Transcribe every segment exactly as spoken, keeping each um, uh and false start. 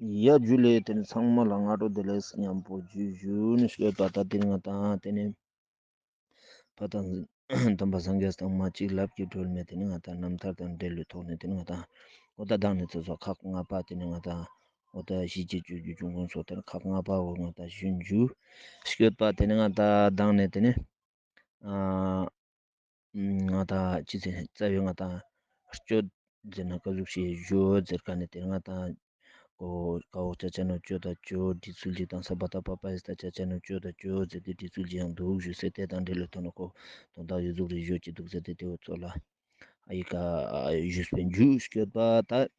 ཡ་ཇུ་ལེ། ཏེ་ནེ་ཚང་མ་ལ་སྔ་དྲོ་བདེ་ལེགས་ཉམ་པོ་ཇུ་ཞུ་ནི་སྐྱོད་པ། ད་ཏེ་ནེ་ང་ཏང་ཏེ་ནེ་ཕ་དམ་པ་སངས་རྒྱས་དང་མ་གཅིག་ལབ་ཀྱི་སྒྲོལ་མའི་ཏེ་ནེ་ང་ཏང་རྣམ་ཐར་དང་འབྲེལ་བའི་ཐོག་ནེ་ཏེ་ནེ་ང་ཏང་འོ་ད་མདང་ནེ་ཚོ་ཁག་ལྔ་པ་ཏེ་ནེ་ང་ཏང་འོ་ད་ཞི་བྱེད་སྤྱོད་བརྒྱུད་འབྱུང་ཁུངས་སོགས་ཏེ་ནེ་ཁག་ལྔ་པ་བོ་ང་ཏང་ཞུན་ཞུ་སྐྱོད་པ། ཏེ་ནེ་ང་ཏང་མདང་ནེ་ཏེ་ནེ་ཨ་ང་ཏང་ཅི་ཟེར་རྩ་བའི་ང་ཏང་སྤྱོད་ཟེར་ན་ཀ་ཟུག་ཞིག་ཞུ་ཟེར་ཁན་ནི་ཏེ་ནེ་ང་ཏང་ཀོ་ཀ་བོ་ཅ་ཅ་ནོ་ཅོ་ད་ཅོ་འདྲི་ཚུལ་ཅིག་དང་ས་བ་ད་པ་པ་ཡེ་ས་ད་ཅ་ཅ་ནོ་ཅོ་ད་ཅོ་ཟེར་ཏེ་འདྲི་ཚུལ་ཅིག་ཡང་འདུག་ཞུ་ཟེར། ཏེ་དང་འབྲེལ་ལོ་ཐོག་ནེ་ཁོ་དོན་དག་ཡོད་ཟུག་རེ་ཞུ་ཅི་འདུག་ཟེར་ཏེ་ཏེ་བོ་ཚོ་ལ་ཨ་ཡི་ཀ་ཞུས་པའི་འཇུ་སྐྱོད་པ། ད་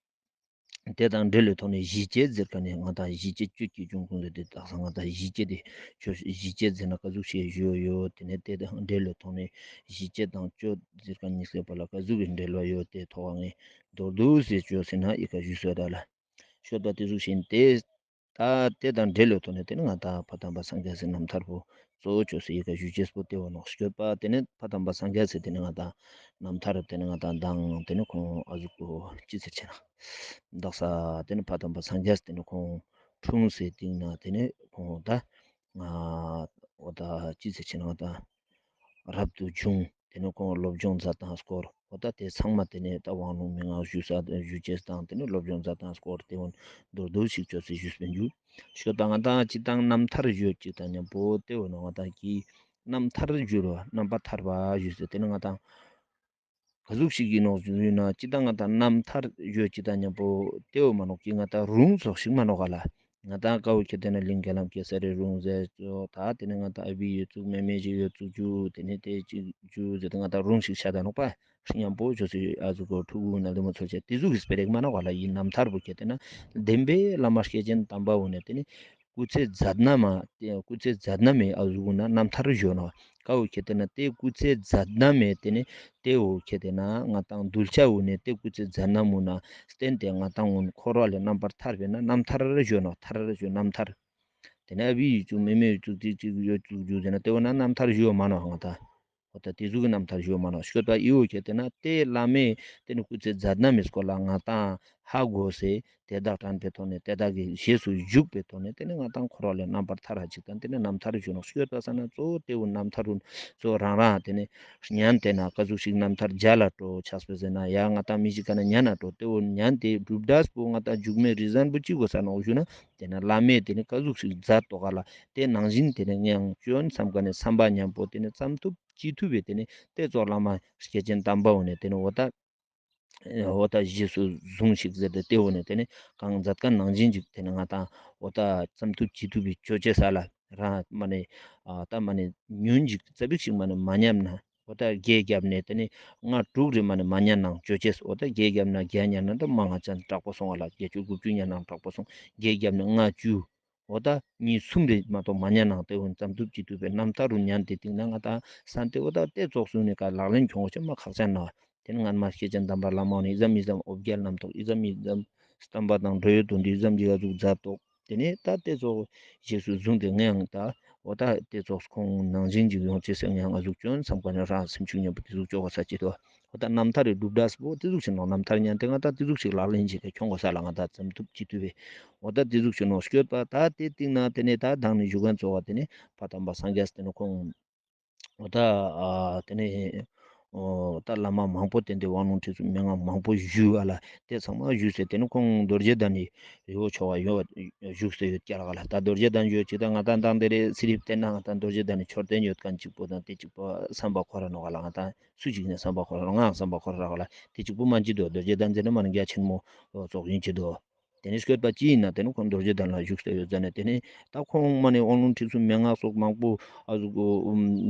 ཏེ་དང་འབྲེལ་ལོ་ཐོག་ནེ་ཞི་བྱེད་ཟེར་ཁན་ནི་ང་ཏང་ཞི་བྱེད་སྤྱོད་ཀྱི་འབྱུང་ཁུངས་ཟེར་ཏེ་དག་ས་ང་ཏང་ཞི་བྱེད་དེ་ཆོས་ཞི་བྱེད་ཟེར་ན་ཀ་ཟུག་ཞིག་ཞུ་ཡོད། ཏེ་ནེ་ཏེ་དང་འབྲེལ་ལོ་ཐོག་ནེ་ཞི་བྱེད་དང་སྤྱོད་ཟེར་ཁན་ཉིས་ཀའི་བར་ལ་ཀ་ཟུག་གི་འབྲེལ་བ་ཡོད་ཏེ་ཐོག་ངེ་མདོར་བསྡུས་ཟེར་ཅོ་ཟེར་ན་ཨི་ཀ་ཞུས་སོད་ད་ལ་སྐྱོད་པ་ཏེ་ཟུག་ཞིག་ཏེ། ད་ཏེ་དང་འབྲེལ་ལོ་ཐོག་ནེ་ཏེ་ནེ་ང་ཏང་ཕ་དམ་པ་སངས་རྒྱས་སི་རྣམ་ཐར་པོ་གཙོ་བོ་ཅོས་སེ་ཡི་ཀ་ཞུ་ཅེས་པོ་ཏེ་བོ་ནོག་སྐྱོད་པ། ཏེ་ནེ་ཕ་དམ་པ་སངས་རྒྱས་སི་ཏེ་ནེ་ང་ཏང་རྣམ་ཐར་ཏེ་ནེ་ང་ཏང་མདང་ཏེ་ནེ་ཁོང་ཨ་ཟུག་གོ་ཅི་ཟེར་ཆེ་ན་དག་ས་ཏེ་ནེ་ཕ་དམ་པ་སངས་རྒྱས་ཏེ་ནེ་ཁོང་འཁྲུངས་སེ་སྟིང་ནེ་ཏེ་ནེ་ཁོང་ད་ང་འོ་ད་ཅི་ཟེར་ཆེ་ན་ང་ཏང་རབ་ཏུ་བྱུང་། ཏེ་ནེ་ཁོང་སློབ་སྦྱོང་མཛད་སྟངས་སྐོར་འོ་ད་ཏེ་ཚང་མ་ཏེ་ནེ་ད་དབང་ལུང་མན་ངག་ཞུ་ས་ཞུ་ཅེས་དང་ཏེ་ནེ་སློབ་སྦྱོང་མཛད་སྟངས་སྐོར་ཏེ་བོ་མདོར་བསྡུས་ཤིག་ཅོས་སེ་ཞུས་པའི་འཇུ་སྐྱོད་པ། ང་ཏང་སྤྱིར་བཏང་རྣམ་ཐར་ཞུ་ཅིག་དང་ཉམ་པོ་ཏེ་བོ་ནོ་ང་ཏང་གི་རྣམ་ཐར་ཞུ་རོ་རྣམ་པར་ཐར་པ་ཞུ་ཟེར་ཏེ་ནེ་ང་ཏང་ག་ཟུག་ཞིག་ཨིན་ནོག་ཞུ་ན་སྤྱིར་བཏང་ང་ཏང་རྣམ་ཐར་ཞུ་ཅིག་དང་ཉམ་པོ་ཏེ་བོ་མ་ནོག་གི་ང་ཏང་རུང་ཙོགས་ཤིག་མ་ནོག་ག་ལ། ང་ཏང་ཀ་བོ་ཁྱེར་ཏེ་ན་གླིང་རྒྱ་ལམ་གེ་སར་རི་རུང་ཟེར་ཙོགས། ད་ཏེ་ནེ་ང་ཏང་ཨ་བི་ཡོད་ཙུག་མེ་མེ་ཞིག་ཡོད་ཙུག་ཇུ་ཏེ་ནེ་ཏེ་ཅིག་ཇུ་ཟེར་ཏེ་ང་ཏང་རུང་ཞིག་ཤད་ད་ནོག་པ། ཉམ་པོ་ཅོས་སེ་ཨ་ཟུག་གོ་ཕྲུ་གུ་ན་ལེ་མོ་ཚོར་ཆེ་ཏེ་ཟུག་གི་སྤེ་ར་ཞིག་མ་ནོག་ག་ལ། ཨིན་རྣམ་ཐར་པོ་ཁྱེར་ཏེ་ན་བདེན་པའི་བླ་མ་སྐྱེས་ཆེན་དམ་པ་བོ་ནེ་ཏེ་ནེ་སྐུ་ཚེ་མཛད་ན་མ་ཏེ་སྐུ་ཚེ་མཛད་ན་མེ་ཨ་ཟུག་གོ་ན་རྣམ་ཐར་ཞུ་ནོག། ཀ་བོ་ཁྱེར་ཏེ་ན་ཏེ་སྐུ་ཚེ་མཛད་ན་མེ་ཏེ་ནེ་ཏེ་བོ་ཁྱེར་ཏེ་ན་ང་ཏང་གདུལ་བྱ་བོ་ནེ་ཏེ་སྐུ་ཚེ་མཛད་ན་མོ་ན་བརྟེན་ཏེ་ང་ཏང་འཁོར་བ་ལས་རྣམ་པར་ཐར་པས་ན་རྣམ་ཐར་ཞུ་ནོག། ཐར་ཞུ་རྣམ་ཐར། ཏེ་ནེ་ཨ་བི་ཡོད་ཙུག་མེ་མེ་ཡོད་ཙུག་ཅིག་ཅིག་ཡོད་ཙུག་ཇུ་ཟེར་ན་ཏེ་བོ་ན་རྣམ་ཐར་ཞུ་མ་ནོག་ང་ཏང་། འོ་ད་ཏེ་ཟུག་གི་རྣམ་ཐར་ཞུ་མ་ནོག་སྐྱོད་པ། ཨི་བོ་ཁྱེར་ཏེ་ན་ཏེ་བླ་མས་ཏེ་ནེ་སྐུ་ཚེ་མཛད་ན་མེ་སྐོར་ལ་ང་ཏང་ཧ་གོ་སེ་དེ་དག་དྲན་པའི་ཐོག་ནེ་དེ་དག་གི་རྗེས་སུ་ཞུགས་པའི་ཐོག་ནེ་ཏེ་ནེ་ང་ཏང་འཁོར་བ་ལས་རྣམ་པར་ཐར་ར་ཅིག་དང་ཏེ་ནེ་རྣམ་ཐར་ཞུ་ནོག་སྐྱོད་པ་ས་ན་གཙོ་བོ་ཏེ་བོ་རྣམ་ཐར་རུ་གཙོ་བོ་རང་རང་ཏེ་ནེ་ཉན་ཏེ་ན་ཀ་ཟུག་ཞིག་རྣམ་ཐར་མཇལ་ལ་འགྲོ་ཆགས་པ་ཟེར་ན་ཡ་ང་ཏང་མི་ཞིག་ག་ན་ཉན་ན་འགྲོ་ཏེ་བོ་ཉན་ཏེ་གྲུབ་འབྲས་པོ་ང་ཏང་མཇུག་མའི་རི་ཟན་པོ་ཅི་གོས་ས་ནོག་ཞུ་ན་ཏེ་ནེ་བླ་མས་ཏེ་ནེ་ཀ་ཟུག་ཞིག་མཛད་དོ་ག་ལ་ཏེ་ནང་བཞིན་ཏེ་ནེ་ངའང་ཅོན་བསམ་ཁན་ནི་བསམ་པ་ཉམ་པོ་ཏེ་ནེ་ཙམ་ཐུབ་ཅི་ཐུབ་པའི་ཏེ་ནེ་ཏེ་ཙོགས་བླ་མ་སྐྱེས་ཆེན་དམ་པ་བོ་ནེ་ཏེ་ནེ་འོ་ད་འོ་ད་རྗེས་སུ་བཟུང་ཞིག་ཟེར་ཏེ་ཏེ་བོ་ནེ་ཏེ་ནེ་གང་མཛད་ཁན་ནང་བཞིན་ཅིག་ཏེ་ནེ་ང་ཏང་འོ་ད་ཙམ་ཐུབ་ཅི་ཐུབ་པའི་ཅོ་ཅེས་ས་ལ་རང་མ་ནེ་ཨ་ད་མ་ནེ་ཉུན་ཅིག་ཙ་པིག་ཞིག་མ་ནེ་མ་ཉམས་ན་འོ་ད་རྒྱས་རྒྱབ་ནེ་ཏེ་ནེ་ལྔ་དྲུག་རེ་མ་ནེ་མ་ཉན་ནང་ཅོ་ཅེས། འོ་ད་བརྒྱད་བརྒྱབ་ན་བརྒྱ་ཉན་ན་ད་མང་ང་ཅན་དྲག་པོ་སོང་བ་ལ་བརྒྱད་ཅུ་དགུ་བཅུ་ཉན་ནང་དྲག་པོ་སོང་། བརྒྱད་བརྒྱབ་ན་ལྔ་བཅུ། འོ་ད་གཉིས་གསུམ་རེ་མ་གཏོགས་མ་ཉན་ནང་ཏེ་བོ་ཙམ་ཐུབ་ཅི་ཐུབ་པའི་རྣམ་ཐར་རུ་ཉན་ཏེ་སྟིང་ནེ་ང་ཏང་སན་ཏེ་འོ་ད་ཏེ་ཙོགས་སུ་ནེ་ཀ་ལག་ལེན་ཁྱོང་བ་ཆེ་མ་ཁག་ཅན་ན། ཏེ་ནེ་སྔན་མ་སྐྱེས་ཆེན་དམ་པ་བླ་མ་ནི་ཨི་ཙམ་ཨི་ཙམ་འོ་བརྒྱལ་རྣམ་རྟོག་ཨི་ཙམ་ཨི་ཙམ་བསྟན་པ་དང་འགྲོ་ཡོད་དོན་འདི་ཨི་ཙམ་ཅིག་ག་ཟུག་མཛད་དོ། ཏེ་ནེ་ད་ཏེ་ཙོགས་རྗེས་སུ་བཟུང་སྟེ་ངའང་ད་འོ་ད་ཏེ་ཙོགས་ཁོང་ནང་བཞིན་ཅིག་ཡོང་ཅེས་སེ་ངའང་ཨ་ཟུག་ཅོན་བསམ་ཁན་ནི་རང་སེམས་ཤུགས་ཉམ་པོ་ཏེ་ཟུག་ཅོ་ག་ས་ཅི་དོ། འོ་ད་རྣམ་ཐར་རི་གྲུབ་འབྲས་པོ་ཏེ་ཟུག་ཅིག་ནོག། རྣམ་ཐར་ཉན་ཏེ་ང་ད་ཏེ་ཟུག་ཅིག་ལག་ལེན་ཅིག་ག་ཁྱོང་གོས་ས་ལ་ང་ད་ཙམ་ཐུབ་ཅི་ཐུབ་པའི་འོ་ད་ཏེ་ཟུག་ཅིག་ནོག་སྐྱོད་པ། ད་ཏེ་སྟིང་ནེ་ཏེ་ནེ་ད་མདང་ནེ་ཞུ་ཁན་གཙོ་བོ་ཏེ་ནེ་ཕ་དམ་པ་སངས་རྒྱས་ཏེ་ནེ་ཁོང་འོ་ད་ཨ་ཏེ་ནེ་འོ་ད་བླ་མ་མང་པོ་བསྟེན་ཏེ་དབང་ལུང་ཁྲིད་གསུམ་མན་ངག་མང་པོ་ཞུ་བ་ལ་ཏེ་ཚང་མ་ཞུས་སེ་ཏེ་ནེ་ཁོང་རྡོ་རྗེ་གདན་ནི་རི་བོ་ཆོ་ག་ཡོད་བཞུགས་སེ་ཡོད་ཀྱག་ལ་ག་ལ། ད་རྡོ་རྗེ་གདན་ཡོད་ཅིག་ད་ང་ད་མདང་དེ་རེ་སི་རིབ་བསྟེན་ན་ང་ད་རྡོ་རྗེ་གདན་ནི་མཆོད་རྟེན་ཡོད་ཁན་ཅིག་པོ་དང་ཏེ་ཅིག་པོ་བསམ་པ་འཁོར་ར་ནོག་ག་ལ། ང་ད་སུ་ཅིག་ནེ་བསམ་པ་འཁོར་ར་ནོག་ང་བསམ་པ་འཁོར་ར་ག་ལ། ཏེ་ཅིག་པོ་མན་ཅི་དོ། རྡོ་རྗེ་གདན་ཟེར་ན་མ་ནེ་རྒྱ་ཆེན་མོ་ཙོགས་ཨིན་ཅི་དོ། ཏེ་ནེ་སྐྱོད་པ་ཅི་ཨིན་ན་ཏེ་ནེ་ཁོང་རྡོ་རྗེ་གདན་ལ་བཞུགས་ཏེ་ཡོད་ཟ་ནེ་ཏེ་ནེ་ད་ཁོང་མ་ནེ་དབང་ལུང་ཁྲིད་གསུམ་མན་ངག་སོགས་མང་པོ་ཨ་ཟུག་གོ་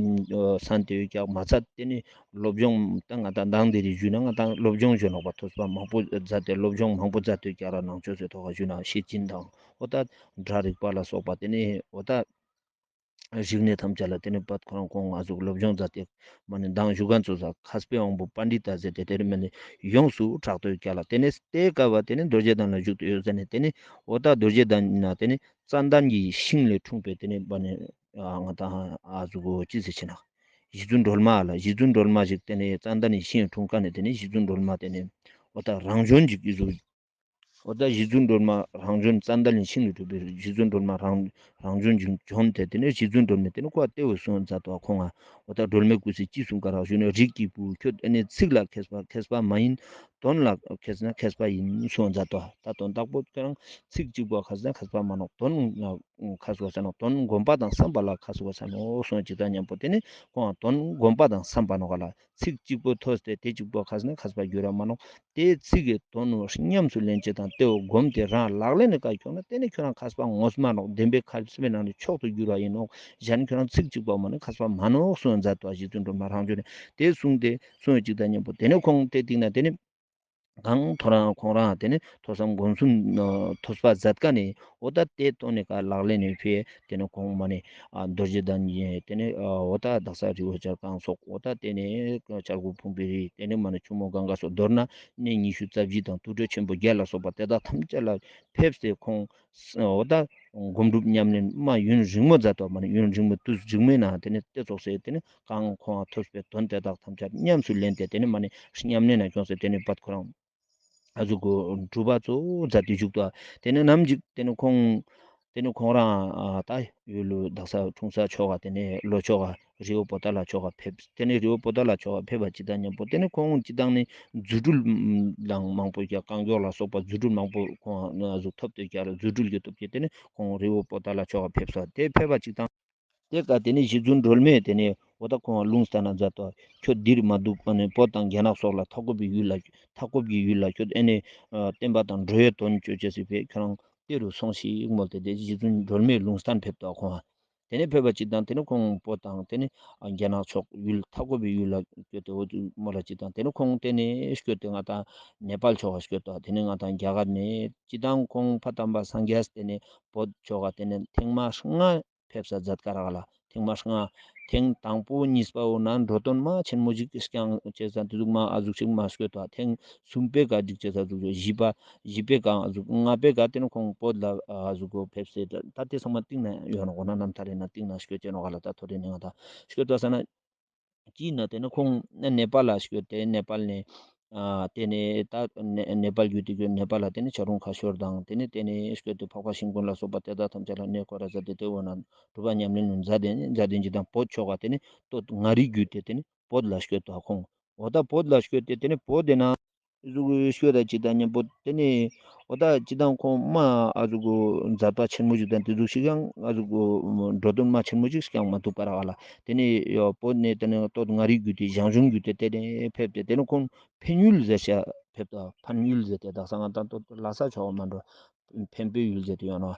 སན་ཏེ་ཡོད་ཀྱག་མ་ཚད་ཏེ་ནེ་སློབ་སྦྱོང་ད་ང་ད་མདང་དེ་རིང་ཞུས་ན་ང་ད་སློབ་སྦྱོང་ཞུ་ནོག་པ་ཐོས་པ་མང་པོ་མཛད་དེ་སློབ་སྦྱོང་མང་པོ་མཛད་དེ་ཡོད་ཀྱག་ར་ནང་ཆོས་སི་ཐོག་ག་ཞུས་ན་ཤེར་ཕྱིན་དང་འོ་ད་སྒྲ་རིག་པ་ལ་སོགས་པ་ཏེ་ནེ་འོ་ད་རིག་གནས་ཐམས་ཅད་ལ་ཏེ་ནེ་པད་ཁོ་རང་ཁོང་ང་ཟུག་སློབ་སྦྱོང་མཛད་དེ་མ་ནེ་མདང་ཞུ་ཁན་ཚོ་ས་མཁས་པའི་དབང་པོ་པཎྜི་ཏ་ཟེར་ཏེ་ཏེ་རེ་མ་ནེ་ཡོངས་སུ་གྲགས་ཏེ་ཡོད་ཀྱག་ལ། ཏེ་ནེ་ཏེ་ཀ་བ་ཏེ་ནེ་རྡོ་རྗེ་གདན་ལ་བཞུགས་ཏེ་ཡོད་ཟ་ནེ་ཏེ་ནེ་འོ་ད་རྡོ་རྗེ་གདན་ན་ཏེ་ནེ་ཙན་དན་གྱི་ཤིང་ལས་འཁྲུངས་པའི་ཏེ་ནེ་མ་ནེ་ང་ད་ཨ་ཟུག་གོ་ཅི་ཟེར་ཆེ་ན་རྗེ་བཙུན་སྒྲོལ་མ་ལ་རྗེ་བཙུན་སྒྲོལ་མ་ཞིག་ཏེ་ནེ་ཙན་དན་གྱི་ཤིང་འཁྲུངས་ཀ་ནེ་ཏེ་ནེ་རྗེ་བཙུན་སྒྲོལ་མ་ཏེ་ནེ་འོ་ད་རང་བྱོན་ཅིག་གི་ཟུག་ འོ་ད་རྗེ་བཙུན་སྒྲོལ་མ་རང་བྱོན་ཙན་དན་ལས་ཤིན་ཏུ་གྲུབ་པའི་རྗེ་བཙུན་སྒྲོལ་མ་རང་རང་བྱོན་བྱོན་ཏེ་དེ་ནས་རྗེ་བཙུན་སྒྲོལ་མས་དེ་ནས་ཁོ་ལ་དེ་བོ་གསུངས་མཛད་དོ། ཁོང་ང་འོ་ད་སྒྲོལ་མའི་སྐུ་ཚེ་ཅི་གསུང་ག་རག་ཞུ་ན། རིགས་ཀྱི་བུ་ཁྱོད་ཨ་ནི་ཚིག་ལ་མཁས་པ་མཁས་པ་མ་ཡིན། དོན་ལ་མཁས་ན་མཁས་པ་ཡིན་གསུངས་མཛད་དོ། ད་དོན་དག་པོ་ཁྱོད་རང་ཚིག་གཅིག་པོ་མཁས་ན་མཁས་པ་མ་ནོག། དོན་ལ་མཁས་པ་ས་ནོག། དོན་སྒོམ་པ་དང་བསམ་པ་ལ་མཁས་པ་ས་ནོག་གསུངས་ཅིག་དང་མཉམ་པོ་དེ་ནས་ཁོང་དོན་སྒོམ་པ་དང་བསམ་པ་ནོག་ག་ལ། ཚིག་གཅིག་པོ་ཐོས་ཏེ་དེ་གཅིག་པོ་མཁས་ན་མཁས་པ་འགྱུར་ར་མ་ནོག། དེ་ཚིག་གི་དོན་ཉམས་སུ་ལེན་ཅེས་དང་དེ་བོ་སྒོམ་སྟེ་རང་ལག་ལེན་ནི་ཀ་ཁྱོང་ན་དེ་ནི་ཁྱོད་རང་མཁས་པ་ངོ་མ་ནོག། བདེན་པའི་མཁས་པའི་ནང་ནས་མཆོག་ཏུ་གྱུར་བ་ཡིན་ནོག། གཞན་ཁྱོད་རང་ཚིག་གཅིག་པོ་མ་ནི་མཁས་པ་མ་ནོག་གསུངས་མཛད་དོ། རྗེ་བཙུན་སྒྲོལ་མ་རང་བྱོན་ནས་དེ་གསུངས་ཏེ་གསུངས་ཅིག་དང་མཉམ་པོ་དེ་ནས་ཁོང་དེ་སྟིང་ན་དེ་ནས་གང་ཐོ་རང་ཁོང་རང་དེ་ནས་ཐོས་བསམ་སྒོམ་གསུམ་ཐོས་པ་མཛད་ཀ་ནས་འོ་ད་དེ་ཐོག་ནས་ཀ་ལག་ལེན་ནས་ཕེ། དེ་ནས་ཁོང་མ་ནི་ཨ་རྡོ་རྗེ་གདན་ཡེ་དེ་ནས་ཨ་འོ་ད་དག་ས་རི་བོ་བྱ་རྐང་སོགས་འོ་ད་དེ་ནས་བྱ་རྒོད་ཕུང་པོའི་རི་དེ་ནས་མ་ནི་ཆུ་མོ་གངྒཱ་སོགས་མདོར་ན་གནས་ཉི་ཤུ་རྩ་བཞི་དང་དུར་ཁྲོད་ཆེན་པོ་བརྒྱད་ལ་སོགས་པ་དེ་དག་ཐམས་ཅད་ལ་ཕེབས་ཏེ་ཁོང་འོ་ད་སྒོམ་སྒྲུབ་ཉམས་ལེན་མ་ཡུན་རིང་མོ་མཛད་དོ། མ་ནི་ཡུན་རིང་མོ་དུས་རིང་མོའི་ནང་དེ་ནས་དེ་ཙོགས་སེ་དེ་ནས་གང་ཁོང་ཐོས་པའི་དོན་དེ་དག་ཐམས་ཅད་ཉམས་སུ་ལེན་ཏེ་དེ་ནས་མ་ནི་ཉམས་ལེན་ན་ཁྱོངས་སེ་དེ་ནས་བར་ཁོ་རང་ཨ་ཟུག་གོ་གྲུབ་པ་ཙོགས་མཛད་དེ་བཞུགས་ཏོ། དེ་ནས་ནམ་ཞིག་དེ་ནས་ཁོང་དེ་ནས་ཁོང་རང་ཨ་ད་ཡུལ་ལུ་དག་ས་འཁྲུངས་ས་ཕྱོགས་ག་དེ་ནས་ལྷོ་ཕྱོགས་ག་རི་བོ་པོ་ཏ་ལ་ཕྱོགས་ག་ཕེབས། དེ་ནས་རི་བོ་པོ་ཏ་ལ་ཕྱོགས་ག་ཕེབས་པ་ཅིག་དང་མཉམ་པོ་དེ་ནས་ཁོང་སྤྱིར་བཏང་ནས་རྫུ་འཕྲུལ་ལའང་མང་པོ་ཡ་རྐང་མགྱོགས་ལ་སོགས་པ་རྫུ་འཕྲུལ་མང་པོ་ཁོང་ཨ་ཟུག་ཐོབ་སྟེ་ཡ་རྫུ་འཕྲུལ་གྱི་སྟོབས་ཀྱིས་དེ་ནས་ཁོང་རི་བོ་པོ་ཏ་ལ་ཕྱོགས་ག་ཕེབས་སོ། དེ་ཕེབས་པ་ཅིག་དང་དེ་ཀ་དེ་ནས་རྗེ་བཙུན་སྒྲོལ་མས་དེ་ནས་འོ་ད་ཁོང་ལུང་བསྟན་ན་མཛད་དོ། ཁྱོད་འདིར་མ་འདུག་པ་ནས་བོད་དང་རྒྱ་ནག་སོགས་ལ་མཐའ་འཁོབ་པའི་ཡུལ་ལ་མཐའ་འཁོབ་ཀྱི་ཡུལ་ལ་ཁྱོད་ཨེ་ནས་ཨ་བསྟན་པ་དང་འགྲོ་བའི་དོན་སྤྱོད་ཅེས་སི་ཕེ་ཁྱོད་རང་དེ་རུ་སོང་ཞིག་མོལ་ཏེ་དེ་རྗེ་བཙུན་སྒྲོལ་མས་ལུང་བསྟན་ཕེབས་དོ་ཁོང་། དེ་ནས་ཕེབས་པ་ཅིག་དང་དེ་ནས་ཁོང་བོད་དང་དེ་ནས་ཨ་རྒྱ་ནག་ཕྱོགས་ཡུལ་མཐའ་འཁོབ་པའི་ཡུལ་ལ་སྐྱོད་དེ་འོ་མོལ་ལ་ཅིག་དང་དེ་ནས་ཁོང་དེ་ནས་སྐྱོད་དེ་ང་དང་ནེ་པཱལ་ཕྱོགས་ལ་སྐྱོད་དོ། དེ་ནས་ང་དང་རྒྱ་གར་ནས་ཅིག་དང་ཁོང་ཕ་དམ་པ་སངས་རྒྱས་དེ་ནས་བོད་ཕྱོགས་ལ་དེ་ནས་ཐེངས་མ་ལྔ་ཕེབས་ས་མཛད་ཀ་རག་ལ། ཐེངས་མ་ལྔ། ཐེངས་དང་པོ་གཉིས་པ་བོ་ན་འགྲོ་དོན་མ་ཆེན་མོ་ཞིག་སྐྱང་ཅེས་ས་དེ་ཟུག་མ་ཨ་ཟུག་ཞིག་མ་སྐྱོད་དོ། ཐེངས་གསུམ་པའི་ཀ་འགྲིག་ཅེས་ས་ཟུག་བཞི་པ་བཞི་པའི་ཀ་ཨ་ཟུག་ལྔ་པའི་ཀ་དེ་ནས་ཁོང་བོད་ལ་ཨ་ཟུག་གོ་ཕེབས་སེ་ད་དེ་ཚང་མ་སྟིང་ན་ཡོད་ནོག་གོ་ན། རྣམ་ཐར་རེ་ན་སྟིང་ན་སྐྱོད་ཅེས་ནོག་ག་ལ། ད་ཐོ་རེ་ནས་ང་ད་སྐྱོད་དོ་ས་ན། ཅི་ན་དེ་ནས་ཁོང་ནེ་པཱལ་ལ་སྐྱོད་དེ་ནེ་པཱལ་ནས་ཨ་དེ་ནས་ད་ནེ་ནེ་པཱལ་བརྒྱུད་དེ་སྐྱོད་ནེ་པཱལ་ལ་དེ་ནས་བྱ་རུང་ཁ་ཤོར་དང་དེ་ནས་དེ་ནས་སྐྱོད་དེ་འཕགས་པ་ཤིང་ཀུན་ལ་སོགས་པ་དེ་དག་ཐམས་ཅད་ལ་གནས་སྐོར་ར་མཛད་དེ་དེ་འོ་ན་སྒྲུབ་པ་ཉམས་ལེན་ནུ་མཛད་དེ་མཛད་དེ་ཅིག་དང་བོད་ཕྱོགས་ཀ་དེ་ནས་སྟོད་མངའ་རིས་བརྒྱུད་དེ་དེ་ནས་བོད་ལ་སྐྱོད་དོ་ཁོང་། འོ་ད་བོད་ལ་སྐྱོད་དེ་དེ་ནས་བོད་དེ་ན་ཨ་ཟུག་ཤོད་ད་ཅིག་དང་མཉམ་པོ་དེ་ནས་འོ་ད་ཅིག་དང་ཁོང་མ་ཨ་ཟུག་གོ་མཛད་པ་ཆེན་མོ་ཞིག་དང་དེ་ཟུག་ཞིག་ཡང་ཨ་ཟུག་གོ་འགྲོ་དོན་མ་ཆེན་མོ་ཞིག་ཀྱང་མ་འདུག་པ་ར་ག་ལ། དེ་ནས་ཡོ་བོད་ནས་དེ་ནས་སྟོད་མངའ་རིས་བརྒྱུད་དེ་ཞང་ཞུང་བརྒྱུད་དེ་དེ་ནས་ཕེབས་ཏེ་དེ་ནས་ཁོང་འཕན་ཡུལ་ཟེར་ཤ་ཕེབས་ད་འཕན་ཡུལ་ཟེར་ཏེ་དག་ས་ང་དང་སྟོད་ལྷ་ས་ཕྱོགས་མ་འགྲོ་འཕན་པའི་ཡུལ་ཟེར་ཏེ་ཡོད་ནོ།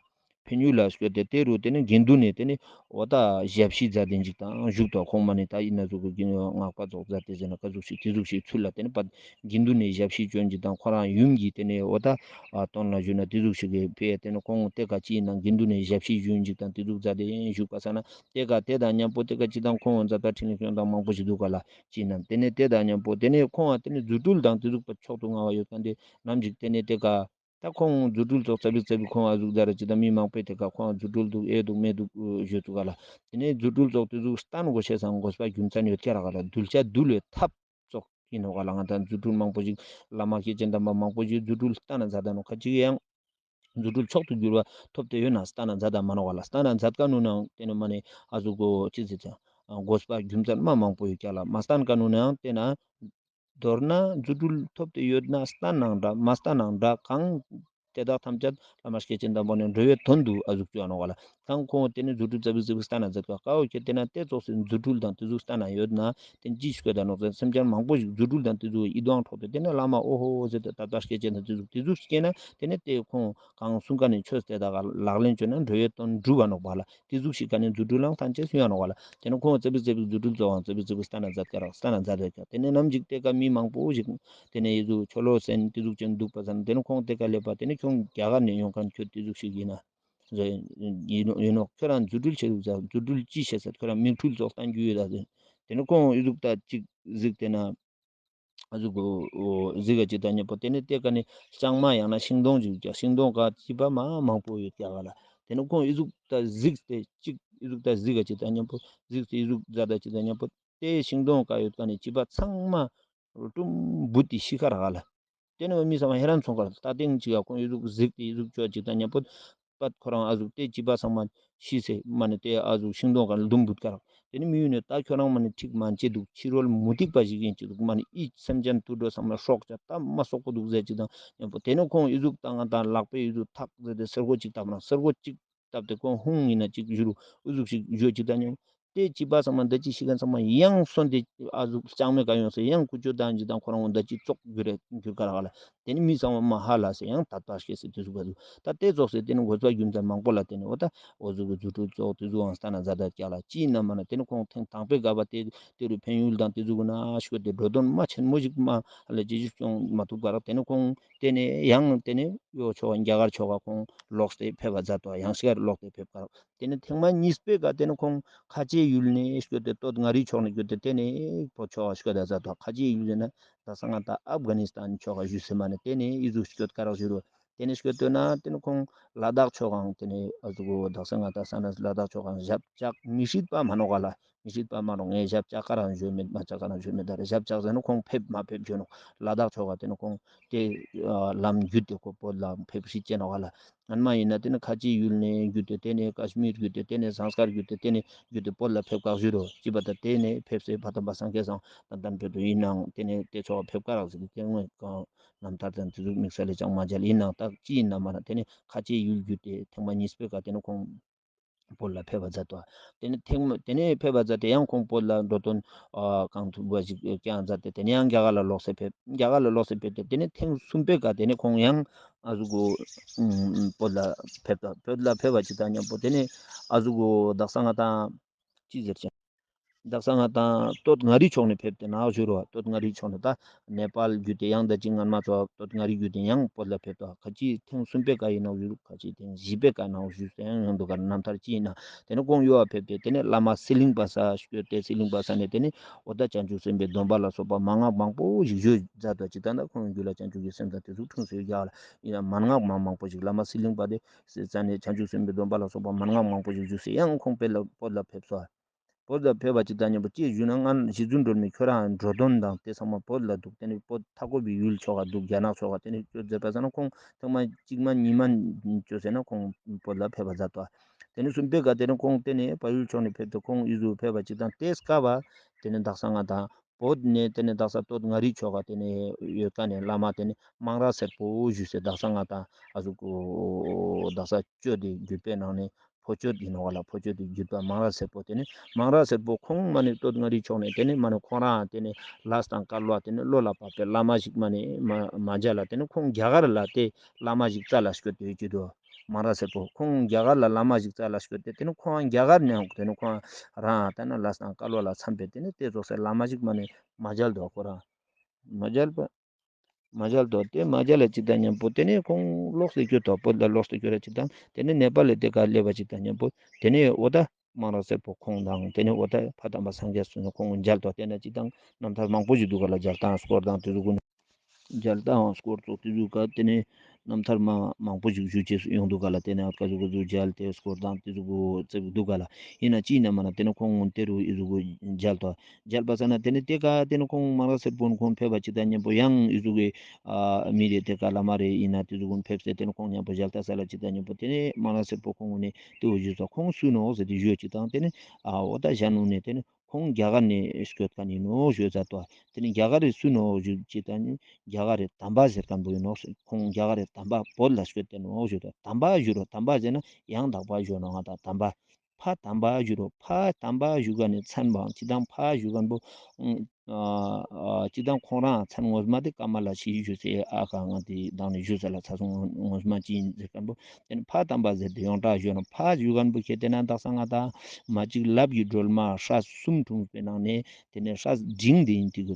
འཕན་ཡུལ་ལ་སྐྱོད་དེ་དེ་རུ་དེ་ནས་དགེ་འདུན་ནས་དེ་ནས་འོ་ད་ཞབས་ཕྱི་མཛད་དེ་ཅིག་དང་བཞུགས་ཏོ། ཁོང་མ་ནི་ད་ཡིན་ན་ཟུག་གི་དགེ་འདུན་སྔགས་པ་ཚོགས་མཛད་དེ་ཟེར་ན་ག་ཟུག་ཞིག་དེ་ཟུག་ཞིག་ཚུལ་ལ་དེ་ནས་པ་དགེ་འདུན་ནས་ཞབས་ཕྱི་བྱོན་ཅིག་དང་ཁོ་རང་ཡུམ་གྱིས་དེ་ནས་འོ་ད་ཨ་དོན་ལ་ཞུས་ན་དེ་ཟུག་ཞིག་གི་ཕེ་དེ་ནས་ཁོང་དེ་ག་ཅི་ཡིན་ན་དགེ་འདུན་ནས་ཞབས་ཕྱི་བྱོན་ཅིག་དང་དེ་ཟུག་མཛད་དེ་བཞུགས་པ་ས་ན་དེ་ག་དེ་དང་མཉམ་པོ་དེ་ག་ཅི་དང་ཁོང་མཛད་པ་འཕྲིན་ལས་སྐྱོང་དང་མང་པོ་ཞིག་འདུག་ག་ལ་ཅི་ཡིན་ན་དེ་ནས་དེ་དང་མཉམ་པོ་དེ་ནས་ཁོང་ཨ་དེ་ནས་རྫུ་འཕྲུལ་དང་དེ་ཟུག་པ་མཆོག་ཏུ་མངའ་བ་ཡོད་མཁན་དེ་ནམ་ཞིག་དེ་ནས་དེ་ག་ད་ཁོང་རྫུ་འཕྲུལ་ཙོགས་ཙ་པིག་ཙ་པིག་ཁོང་ཨ་ཟུག་ད་ར་ཅི་ད་མི་མང་པོས་དེ་ཀ་ཁོང་རྫུ་འཕྲུལ་འདུག་ཨེ་འདུག་མེད་འདུག་ཞུ་ཚུགས་ག་ལ། དེ་ནས་རྫུ་འཕྲུལ་ཙོགས་དེ་ཟུག་སྟན་དགོས་ཤེས་སང་དགོས་པ་རྒྱུ་མཚན་ཡོད་ཀྱག་ར་ག་ལ། གདུལ་བྱ་འདུལ་བའི་ཐབས་ཙོགས་ཡིན་ནོག་ག་ལ། ང་ད་རྫུ་འཕྲུལ་མང་པོ་ཞིག་བླ་མ་སྐྱེས་ཆེན་དམ་པ་མང་པོ་ཞིག་རྫུ་འཕྲུལ་སྟན་ན་མཛད་ད་ནོག་ཁ་ཅིག་ཡང་རྫུ་འཕྲུལ་མཆོག་ཏུ་གྱུར་པ་ཐོབ་སྟེ་ཡོད་ན་སྟན་ན་མཛད་ད་མ་ནོག་ག་ལ། སྟན་ན་མཛད་ཀ་ནུ་ནའང་དེ་ནས་མ་ནས་ཨ་ཟུག་གོ་ཅི་ཟེར་ཚེ་དགོས་པ་རྒྱུ་མཚན་མ་མང་པོ་ཡོད་ཀྱག་ལ། མ་སྟན་ཀ་ནུ་ནའང་དེ་ན་མདོར་ན་རྫུ་འཕྲུལ་ཐོབ་སྟེ་ཡོད་ན་སྟན་ནའང་འདྲ་མ་སྟན་ནའང་འདྲ་གང་དེ་དག་ཐམས་ཅད་བླ་མ་སྐྱེས་ཆེན་དམ་པ་ནས་འགྲོ་བའི་དོན་དུ་ཨ་ཟུག་བཅོ་ཨ་ནོག་ག་ལ། གང་ཁོང་དེ་ནས་རྫུ་འཕྲུལ་ཙ་པིག་ཙ་པིག་སྟན་ན་མཛད་ཀ་ཀའོ་ཁྱེད་དེ་ན་དེ་ཙོགས་སེ་རྫུ་འཕྲུལ་དང་དེ་ཟུག་སྟན་ན་ཡོད་ན་དེ་ཅི་ཞིག་ག་ད་ནོག་ཟེར་སེམས་ཅན་མང་པོ་ཞིག་རྫུ་འཕྲུལ་དང་དེ་ཟུག་ཡིད་དབང་འཕྲོག་སྟེ་དེ་ནས་བླ་མ་ཨོ་ཧོ་ཟེར་ཏེ་ད་ལྟ་སྐྱེས་ཆེན་དང་དེ་ཟུག་དེ་ཟུག་སྐྱེས་ན་དེ་ནས་དེ་ཁོང་གང་གསུང་ཀ་ནས་ཆོས་དེ་དག་ལག་ལེན་བཅོས་ན་འགྲོ་བའི་དོན་འགྲུབ་པ་ནོག་པ་ལ། དེ་ཟུག་ཞིག་ག་ནས་རྫུ་འཕྲུལ་ལའང་ཐམས་ཅད་གསུང་ཡ་ནོག་པ་ལ། དེ་ནས་ཁོང་ཙ་པིག་ཙ་པིག་རྫུ་འཕྲུལ་ཙོགས་ཨང་ཙ་པིག་ཙ་པིག་སྟན་ན་མཛད་ཀ་རག་སྟན་ན་མཛད་དེ་ཀ་དེ་ནས་ནམ་ཞིག་དེ་ཀ་མི་མང་པོ་ཞིག་དེ་ནས་ཡེ་ཟུག་ཆོ་ལོ་སེན་དེ་ཟུག་ཅན་འདུག་པ་ས་ན་དེ་ནས་ཁོང་དེ་ཀ་སླེབས་པ་དེ་ནས་ཁྱོད་རྒྱ་གར་ནས་ཡོང་མཁན་ཁྱོད་དེ་ཟུག་ཞིག་ཡིན་ན་ཡིན་ནོག་ཁྱོད་རང་རྫུ་འཕྲུལ་ཆེ་ཟུག་ཟ་རྫུ་འཕྲུལ་ཅི་བྱེད་ཟ་ཁྱོད་རང་མིག་འཕྲུལ་ཙོགས་སྟན་རྒྱུ་ཡོད་ད་ཟེར། དེ་ནས་ཁོང་ཡེ་ཟུག་ད་ཅིག་གཟིགས་དེ་ན། ཨ་ཟུག་གོ་གཟིགས་ཀ་ཅིག་དང་མཉམ་པོ་དེ་ནས་དེ་ཀ་ནས་ལྕང་མ་ཡང་ན་ཤིང་སྡོང་ཅིག་ཀྱང་ཤིང་སྡོང་ཀ་བྱིས་པ་མ་མང་པོ་ཡོད་ཀྱག་ག་ལ། དེ་ནས་ཁོང་ཨི་ཟུག་ད་གཟིགས་ཏེ་ཅིག་ཨི་ཟུག་ད་གཟིགས་ཀ་ཅིག་དང་མཉམ་པོ་གཟིགས་ཏེ་ཨི་ཟུག་མཛད་ད་ཅིག་དང་མཉམ་པོ་དེ་ཤིང་སྡོང་ཀ་ཡོད་ཀ་ནས་བྱིས་པ་ཚང་མ་གྲུམ་བུད་དེ་ཤི་ཁ་རག་ག་ལ། ཏེ་ནེ་མི་ཚང་མ་ཧེ་རན་སོང་ཀ་རག། ད་ཏེང་ཅིག་ག་ཁོང་ཨི་ཟུག་གཟིགས་ཏེ་ཨི་ཟུག་ཅོ་ཅིག་ད་ཉམ་པོ་པད་ཁོ་རང་ཨ་ཟུག་ཏེ་ཅི་པ་ཚང་མ་ཤི་སེ་མ་ནེ་ཏེ་ཨ་ཟུག་ཤིང་སྡོང་ག་ལ་དུམ་བུད་ཀ་རག། ཏེ་ནེ་མི་ཡུལ་ནེ་ད་ཁྱོ་རང་མ་ནེ་ཁྲིག་མན་ཅེ་དུག། ཕྱི་རོལ་མུ་སྟེགས་པ་ཞིག་ཨིན་ཅེ་དུག། མ་ནེ་ཨི་སེམས་ཅན་དུད་འགྲོ་ཚང་མ་སྲོག་ཆགས་ད་མ་སོག་པོ་དུག་ཟེར་ཅིག་དང་ཉམ་པོ་ཏེ་ནེ་ཁོང་ཨི་ཟུག་ད་ང་དང་ལག་པའི་ཨི་ཟུག་ཐག་ཟེར་ཏེ་སེར་གོ་ཅིག་བཏབ་ན་སེར་གོ་ཅིག་བཏབ་སྟེ་ཁོང་ཧུང་ཨིན་ན་ཅིག་བཞུར་ཨུ་ཟུག་ཞིག་བཞུར་ཅིག་ད་ཉམ་པོ་ཏེ་ཅི་པ་ཚང་མ་འདི་ཅི་ཤི་ཁན་ཚང་མ་ཡང་སོན་ཏེ་ཨ་ཟུག་ལྕང་མའི་ཀ་ཡོང་སེ་ཡང་ཀུ་ཅོ་དང་ཅིག་དང་ཁོ་རང་འདི་ཅི་ཙོག་གྱུར་རེ་གྱུར་ཀ་རག་ལ། ཏེ་ནེ་མི་ཚང་མ་མ་ཧ་ལ་སེ་ཡང་དད་པ་སྐྱེས་སེ་ཏེ་ཟུག་ག་ཟུག། ད་ཏེ་ཙོགས་སེ་ཏེ་ནེ་དགོས་པ་རྒྱུ་མཚན་མང་པོ་ལ་ཏེ་ནེ་འོ་ད་འོ་ཟུག་གི་རྫུ་འཕྲུལ་ཙོགས་ཏེ་ཟུག་ཨང་སྟན་ན་མཛད་ད་ཀྱག་ལ། ཅི་ཨིན་ན་མ་ན་ཏེ་ནེ་ཁོང་ཐེངས་དང་པོའི་ག་བ་ཏེ་ཏེ་རུ་ཕན་ཡུལ་དང་ཏེ་ཟུག་གི་ན་ཤོད་དེ་འགྲོ་དོན་མ་ཆེན་མོ་ཞིག་མ་ཧ་ལ་ཅི་ཞིག་སྐྱོང་མ་ཐུབ་ཀ་རག། ཏེ་ནེ་ཁོང་ཏེ་ནེ་ཡང་ཏེ་ནེ་ཡོ་ཆོ་ག་རྒྱ་གར་ཆོ་ག་ཁོང་ལོག་སྟེ་ཕེབས་པ་མཛད་དོ། ཡང་ཤི་གར་ལོག་སྟེ་ཕེབས་ཀ་རག། ཏེ་ནེ་ཐེངས་མ་གཉིས་པའི་ཀ་ཏེ་ནེ་ཁོང་ཁ་ཆེའི་ཡུལ་ནེ་སྐྱོད་དེ་སྟོད་མངའ་རིས་ཕྱོགས་ནེ་སྐྱོད་དེ་ཏེ་ནེ་བོད་ཕྱོགས་སྐྱོད་དེ་མཛད་དོ། ཁ་ཆེའི་ཡུལ་ཟེར་ན་ད་ས་ང་ད་ཨབ་གྷ་ནི་སི་ཐན་ཕྱོགས་ཀ་བཞུགས་སེ་མ་ནེ་ཏེ་ནེ་ཨི་ཟུག་སྐྱོད་ཀ་རག་ཞུ་རུ། ཏེ་ནེ་སྐྱོད་དོ་ན་ཏེ་ནེ་ཁོང་ལ་དྭགས་ཕྱོགས་ཀ་ཏེ་ནེ་ཨ་ཟུག་གོ་ད་ས་ང་ད་ས་ན་ལ་དྭགས་ཕྱོགས་ཀ་ཞབས་བཅགས་མི་སྲིད་པ་མ་ནོག་ག་ལ། མི་སྲིད་པ་མ་ནོག། ངས་ཞབས་བཅགས་ཀ་རང་ཞུ་མེད་མ་བཅགས་ཀ་རང་ཞུ་མེད། ད་རེ་ཞབས་བཅགས་ཟེར་ན་ཁོང་ཕེབས་མ་ཕེབས་ཞུ་ནོག། ལ་དྭགས་ཕྱོགས་ཀ་ཏེ་ནེ་ཁོང་ཏེ་ལམ་བརྒྱུད་དེ་ཁོ་བོད་ལ་ཕེབས་སྲིད་ཅེ་ནོག་ག་ལ། སྔན་མ་ཨིན་ན་ཏེ་ནེ་ཁ་ཆེའི་ཡུལ་ནེ་བརྒྱུད་དེ་ཏེ་ནེ་ཀ་ཤི་མིར་བརྒྱུད་དེ་ཏེ་ནེ་ཟངས་དཀར་བརྒྱུད་དེ་ཏེ་ནེ་བརྒྱུད་དེ་བོད་ལ་ཕེབས་ཀ་ཞུ་རུ། ཅི་པ་ད་ཏེ་ནེ་ཕེབས་སེ་ཕ་དམ་པ་སངས་རྒྱས་སང་ཏན་ཏན་ཕེབས་དུ་ཨིན་ནའང་ཏེ་ནེ་ཏེ་ཕྱོགས་ཕེབས་ཀ་རག་ཟེར་ཏེ་ཏེ་ནེ་རྣམ་ཐར་དང་ཏེ་ཟུག་དམིགས་བསལ་ལས་ཅང་མ་མཇལ། ཨིན་ནའང་ད་ཅི་ཨིན་ན་མ་ན་ཏེ་ནེ་ཁ་ཆེའི་ཡུལ་བརྒྱུད་དེ་ཐེངས་མ་གཉིས་པའི་ཀ་ཏེ་ནེ་ཁོང་བོད་ལ་ཕེབས་པ་མཛད་དོ། ཏེ་ནེ་ཐེངས་མ་ཏེ་ནེ་ཕེབས་པ་མཛད་དེ་ཡང་ཁོང་བོད་ལ་འགྲོ་དོན་ཨ་གང་ཐུབ་པ་ཞིག་ཀྱང་མཛད་དེ་ཏེ་ནེ་ཡང་རྒྱ་གར་ལ་ལོག་སེ་ཕེབས། རྒྱ་གར་ལ་ལོག་སེ་ཕེབས་ཏེ་ཏེ་ནེ་ཐེངས་གསུམ་པའི་ཀ་ཏེ་ནེ་ཁོང་ཡང་ཨ་ཟུག་གོ་ཨུམ་བོད་ལ་ཕེབས་དོ། བོད་ལ་ཕེབས་པ་ཅིག་དང་ཉམ་པོ་ཏེ་ནེ་ཨ་ཟུག་གོ་དག་ས་ང་དང་ཅི་ཟེར་ཅེ། དག་ས་ང་དང་སྟོད་མངའ་རིས་ཕྱོགས་ནེ་ཕེབས་ཏེ་ནག་བཞུར་བ། སྟོད་མངའ་རིས་ཕྱོགས་ནེ་ད་ནེ་པཱལ་བརྒྱུད་དེ་ཡང་ད་ཅི་སྔན་མ་ཚོ་སྟོད་མངའ་རིས་བརྒྱུད་དེ་ཡང་བོད་ལ་ཕེབས་དོ། ཁ་ཅིག་ཐེངས་གསུམ་པའི་ཀ་ཨིན་ནོག་ཞུ། ཁ་ཅིག་ཐེངས་བཞི་པའི་ཀ་ནོག་ཞུ་ཟེར་ཡང་ཡོང་དུག་ག་ལ། རྣམ་ཐར་ཅི་ཨིན་ན་ཏེ་ནེ་ཁོང་ཡོ་བ་ཕེབས་ཏེ་ཏེ་ནེ་བླ་མ་སི་ལིང་པ་ས་སྐྱོད་དེ་སི་ལིང་པ་ས་ནེ་ཏེ་ནེ་འོ་ད་བྱང་ཆུབ་སེམས་དཔའི་སྡོམ་པ་ལ་སོགས་པ་མན་ངག་མང་པོ་ཞིག་ཞུས་མཛད་དོ། ཅི་ད་ན་ཁོང་རྒྱུད་ལ་བྱང་ཆུབ་ཀྱི་སེམས་དང་ཏེ་ཟུག་འཁྲུངས་སེ་ཡོད་ཀྱག་ལ། ཨིན་ན་མན་ངག་མང་མང་པོ་ཞིག་བླ་མ་སི་ལིང་པ་དེ་ས་ནེ་བྱང་ཆུབ་སེམས་དཔའི་སྡོམ་པ་ལ་སོགས་པ་མན་ངག་མང་པོ་ཞིག་ཞུས་སེ་ཡང་ཁོང་བོད་ལ་བོད་ལ་ཕེབས་སོ། བོད་ལ་ཕེབས་པ་ཅིག་དང་ཉམ་པོ་ཅི་ཞུ་ན་ང་རྗེ་བཙུན་སྒྲོལ་མའི་ཁྱོད་རང་འགྲོ་དོན་དང་ཏེ་ཚང་མ་བོད་ལ་དུག། ཏེ་ནེ་བོད་མཐའ་འཁོབ་པའི་ཡུལ་ཕྱོགས་ཀ་དུག། རྒྱ་ནག་ཕྱོགས་ཀ་ཏེ་ནེ་ཅོ་མཛད་པ་ས་ན་ཁོང་ཐེངས་མ་གཅིག་མ་གཉིས་མ་ཅོས་ཟེར་ན་ཁོང་བོད་ལ་ཕེབས་པ་མཛད་དོ། ཏེ་ནེ་གསུམ་པའི་ཀ་ཏེ་ནེ་ཁོང་ཏེ་ནེ་བལ་ཡུལ་ཕྱོགས་ནེ་ཕེབས་ཏེ་ཁོང་ཨི་ཟུག་ཕེབས་པ་ཅིག་དང་ཏེ་སྐབས་པ་ཏེ་ནེ་དག་ས་ང་དང་བོད་ནེ་ཏེ་ནེ་དག་ས་སྟོད་མངའ་རིས་ཕྱོགས་ཀ་ཏེ་ནེ་ཡོད་ཀ་ནེ་བླ་མ་ཏེ་ནེ་མང་ར་སེར་པོ་ཞུས་སེ་དག་ས་ང་དང་ཨ་ཟུག་གོ་དག་ས་ཅོ་དེ་བརྒྱུད་པའི་ནང་ནེ་ཕོ་ཅོ་ཨིན་ནོག་ག་ལ། ཕོ་ཅོ་དེ་བརྒྱུད་པ་མང་ར་སེར་པོ་ཏེ་ནེ་མང་ར་སེར་པོ་ཁོང་མ་ནེ་སྟོད་མངའ་རིས་ཕྱོགས་ནེ་ཏེ་ནེ་མ་ནེ་ཁོང་རང་ཏེ་ནེ་ལས་དང་སྐལ་བ་ཏེ་ནེ་བློ་ལ་བབས་པའི་བླ་མ་ཞིག་མ་ནེ་མ་མ་མཇལ་ལ། ཏེ་ནེ་ཁོང་རྒྱ་གར་ལ་ཏེ་བླ་མ་ཞིག་རྩ་ལ་སྐྱོད་དེ་ཡོད་ཀྱི་དུག། མང་ར་སེར་པོ་ཁོང་རྒྱ་གར་ལ་བླ་མ་ཞིག་རྩ་ལ་སྐྱོད་དེ་ཏེ་ནེ་ཁོང་རྒྱ་གར་ནེ་ཡང་ཏེ་ནེ་ཁོང་རང་ཏེ་ནེ་ལས་དང་སྐལ་བ་ལ་འཚམས་པའི་ཏེ་ནེ་ཏེ་ཙོགས་སེ་བླ་མ་ཞིག་མ་ནེ་མ་མཇལ་དོ་ཁོ་རང་། མ་མཇལ་པ། མ་མཇལ་དོ། ཏེ་མ་མཇལ་ལ་ཅིག་དང་ཉམ་པོ་ཏེ་ནེ་ཁོང་ལོག་སྟེ་གྱུར་ཏོ། བོད་ལ་ལོག་སྟེ་གྱུར་ར་ཅིག་དང་ཏེ་ནེ་ནེ་པཱལ་ལ་ཏེ་ཀ་ལེབ་བ་ཅིག་དང་ཉམ་པོ་ཏེ་ནེ་འོ་ད་མང་ར་སེར་པོ་ཁོང་དང་ཏེ་ནེ་འོ་ད་ཕ་དམ་པ་སངས་རྒྱས་སུ་ནི་ཁོང་མཇལ་ཏོ། ཏེ་ནེ་ཅིག་དང་རྣམ་ཐར་མང་པོ་ཞིག་དུག་ག་ལ། མཇལ་དང་སྐོར་དང་ཏེ་ཟུག་གུན་མཇལ་དང་སྐོར་ཙོགས་ཏེ་ཟུག་ག་ཏེ་ནེ་རྣམ་ཐར་མ་མང་པོ་ཞིག་ཞུ་ཅེས་ཡོང་དུག་ག་ལ། ཏེ་ནེ་ཨ་ཀ་ཟུག་ག་ཟུག་མཇལ་ཏེ་སྐོར་དང་ཏེ་ཟུག་གུ་ཙེ་དུག་ག་ལ། ཨིན་ན་ཅི་ཨིན་ན་མ་ན་ཏེ་ནེ་ཁོང་ཏེ་རུ་ཨི་ཟུག་གུ་མཇལ་ཏོ། མཇལ་བ་ས་ན་ཏེ་ནེ་ཏེ་ཀ་ཏེ་ནེ་ཁོང་མང་ར་སེར་པོ་ཁོང་ཕེབས་པ་ཅིག་དང་ཉམ་པོ་ཡང་ཨི་ཟུག་གི་ཨ་མི་རེ་ཏེ་ཀ་བླ་མ་རེ་ཨིན་ན་ཏེ་ཟུག་གུན་ཕེབས་སེ་ཏེ་ནེ་ཁོང་ཉམ་པོ་མཇལ་ཏ་ས་ལ་ཅིག་དང་ཉམ་པོ་ཏེ་ནེ་མང་ར་སེར་པོ་ཁོང་ནེ་ཏེ་བོ་ཞུས་ས་ཁོང་སུ་ནོག་ཟེར་ཏེ་ཞུས་ཅིག་དང་ཏེ་ནེ་ཨ་འོ་ད་ཞན་ནུ་ནེ་ཏེ་ནེ་ཁོང་རྒྱ་གར་ནེ་སྐྱོད་ཁན་ཨིན་ནོག་ཞུས་ས་ཏོ། ཏེ་ནེ་རྒྱ་གར་རི་སུ་ནོག་ཞུས་ཅིག་དང་རྒྱ་གར་རི་དམ་པ་ཟེར་ཁན་བོ་ཨིན་ནོག། ཁོང་རྒྱ་གར་རི་དམ་པ་བོད་ལ་སྐྱོད་དེ་ནོག་ཞུས་ཏོ། དམ་པ་ཞུ་རོ། དམ་པ་ཟེར་ན་ཡང་དག་པ་ཞུ་ནོག་ང་ད་དམ་པ། ཕ་དམ་པ་ཞུ་རོ། ཕ་དམ་པ་ཞུ་ག་ནི་མཚན་བང་ཅི་དང་ཕ་ཞུ་ག་ནི་བོ་ཨ་ཅི་དང་ཁོང་རང་མཚན་ངོ་མ་དེ་ཀ་མ་ལ་ཤི་ཞུ་སེ་ཨ་ཀ་ང་དེ་དང་ནི་ཞུ་ས་ལ་ཚ་སོང་ངོ་མ་ཅི་ཨིན་ཟེར་ཁན་བོ་ཏེ་ནེ་ཕ་དམ་པ་ཟེར་ཏེ་ཡོངས་གྲགས་ཞུ་ནོག། ཕ་ཞུ་ག་ནི་བོ་ཁྱེད་དེ་ན་དག་ས་ང་ད་མ་ཅིག་ལབ་ཀྱི་སྒྲོལ་མ་སྲས་གསུམ་འཁྲུངས་པའི་ནང་ནེ་ཏེ་ནེ་སྲས་འབྲིང་དེ་ཨིན་ཏེ་གི་